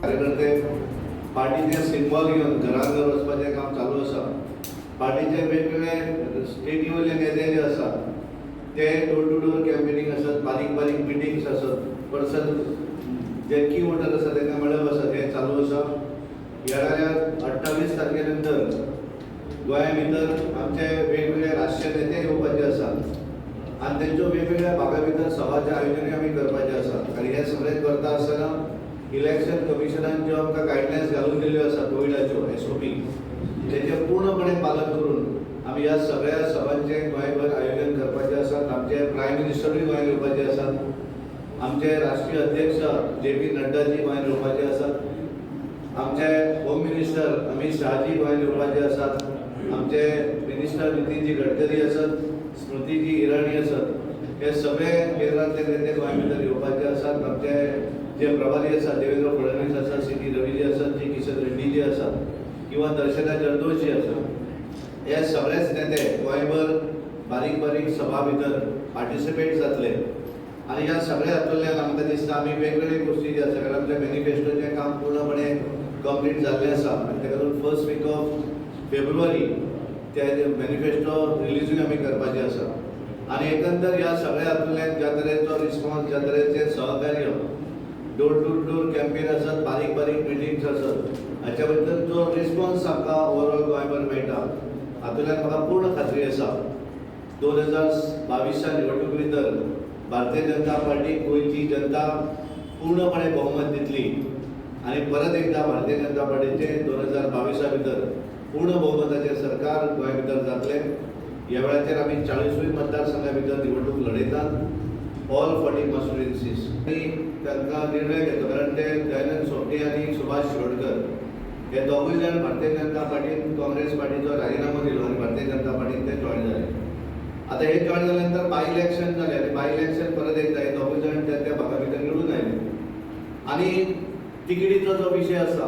कार्यकर्ते पार्टीचे सिंबॉल घेवन घरान घर वचपाचें काम चालू आसा. पार्टीचे वेगवेगळे स्टेटी वयले नेते जे आसा ते डोर टू डोर कॅम्पेनींग आसत, बारीक बारीक मिटिंग्स आसत, पर्सन जे की वोटर आसा तांकां मेळप आसा, हें चालू आसा. येणाऱ्या 28 तारखे नंतर गोंया भितर आमचे वेगवेगळे राष्ट्रीय नेते येवपाचे आसात आनी तेंच्यो वेगवेगळ्या भागा भितर सभाचें आयोजनूय आमी करपाचें आसा. आनी हें सगळें करता आसतना इलेक्शन कमिशनान ज्यो आमकां गायडलायन्स घालून दिल्ल्यो आसा, कोविडाच्यो एसओपी, तेचें पूर्णपणे पालन करून आमी ह्या सगळ्या सभांचें गोंयभर आयोजन करपाचें आसात. आमचे प्रायम मिनिस्टरूय गोंयांत येवपाचे आसात, आमचे राष्ट्रीय अध्यक्ष जे पी नड्डाजी गोंयांत येवपाचे आसात, आमचे होम मिनिस्टर अमित शहाजी गोंयांत येवपाचे आसात, आमचे मिनिस्टर नितीनजी गडकरी आसत, स्मृतीजी इराणी आसत, हे सगळे केंद्रांतले नेते गोंया भितर येवपाचे आसात. आमचे जे प्रभारी आसात, देवेंद्र फडणवीस आसात, सी टी रवीजी आसात, जी किशन रेड्डीजी आसात किंवा दर्शना जरदोश आसात, हे सगळेच नेते गोंयभर बारीक बारीक सभा भितर पार्टिसिपेट जातले. आनी ह्या सगळ्या हातूंतल्यान आमकां दिसता आमी वेगवेगळे गोश्टी जे आसा, कारण आमच्या मॅनिफेस्टोचें काम पूर्णपणे कंप्लीट जाल्लें आसा आनी ताका लागून फर्स्ट वीक ऑफ फेब्रुवारी ते मॅनिफेस्टो रिलिजूय आमी करपाचें आसा. आनी एकंदर ह्या सगळ्या हातूंतल्यान ज्या तरेचो रिस्पॉन्स, ज्या तरेचें सहकार्य, डोर टू डोर कॅम्पेन आसत, बारीक बारीक मिटिंग्स आसत, हाच्या बद्दल जो रिस्पॉन्स आमकां ओवरऑल गोंयभर मेळटा, हातूंतल्यान म्हाका पूर्ण खात्री आसा, 2022च्या निवडणुके भितर भारतीय जनता पार्टी गोंयची जनता पूर्णपणे बहुमत दितली आनी परत एकदा भारतीय जनता पार्टीचे 2022 भितर पूर्ण बहुमताचें सरकार गोंया भितर जातलें. ह्या वेळाचेर आमी 40वूय मतदारसंघा भितर निवडणूक लढयतात, ऑल 40 कॉन्स्टिट्युएन्सीज. आनी तांकां निर्णय घेतलो, कारण ते दयानंद सोपटे आनी सुभाष शिरोडकर हे दोगूय जाण भारतीय जनता पार्टीन काँग्रेस पार्टीचो राजिनामो दिलो आनी भारतीय जनता पार्टीन ते जॉयन जाले. आता हे जॉयन जाल्या नंतर बाय इलेक्शन जालें आनी बाय इलेक्शन परत एकदा हे दोगूय जाण त्या त्या भागा भितर निवडून आयले. आनी तिकेटीचो जो विशय आसा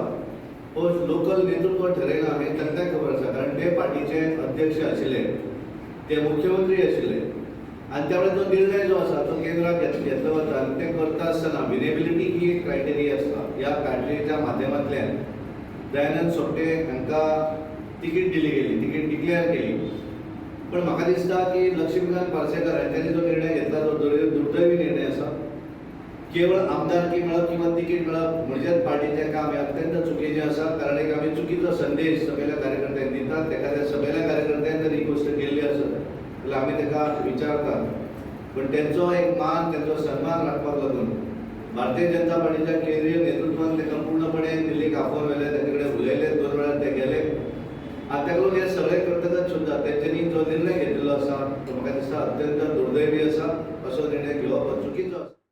हो लोकल नेतृत्व ठरयना हें तांकांय खबर आसा, कारण ते पार्टीचे अध्यक्ष आशिल्ले, ते मुख्यमंत्री आशिल्ले आनी त्या वेळार जो निर्णय जो आसा तो केंद्राक घेतलो वता. आनी ते करता आसतना विनेबिलिटी ही एक क्रायटेरिया आसता. ह्या क्रायटेरियाच्या माध्यमांतल्यान दयानंद सोपटे हांकां तिकीट दिली गेली, तिकीट डिक्लेअर केली. पण म्हाका दिसता की लक्ष्मीकांत पार्सेकर हांच्यांनी जो निर्णय घेतला तो दुर्दैवी निर्णय आसा. केवळ आमदारकी मेळप किंवा तिकीट मेळप म्हणजेच पार्टीचें काम हें अत्यंत चुकीचें आसा, कारण एक आमी चुकीचो संदेश सगळ्या कार्यकर्त्यांक दितात. एखाद्या सगळ्या कार्यकर्त्यान जर ही गोश्ट केल्ली आसत जाल्यार आमी ताका विचारतात, पण तेंचो एक मान, तेंचो सन्मान राखपाक लागून भारतीय जनता पार्टीच्या केंद्रीय नेतृत्वान ताका पूर्णपणे दिल्लीक आफोवन व्हेले, तेंचे कडेन उलयले, दोन वेळार ते गेले. आनी ताका लागून हें सगळें करतकच सुद्दां तेंच्यांनी जो निर्णय घेतिल्लो आसा तो म्हाका दिसता अत्यंत दुर्दैवी आसा. असो निर्णय घेवप हो चुकीचो आसा.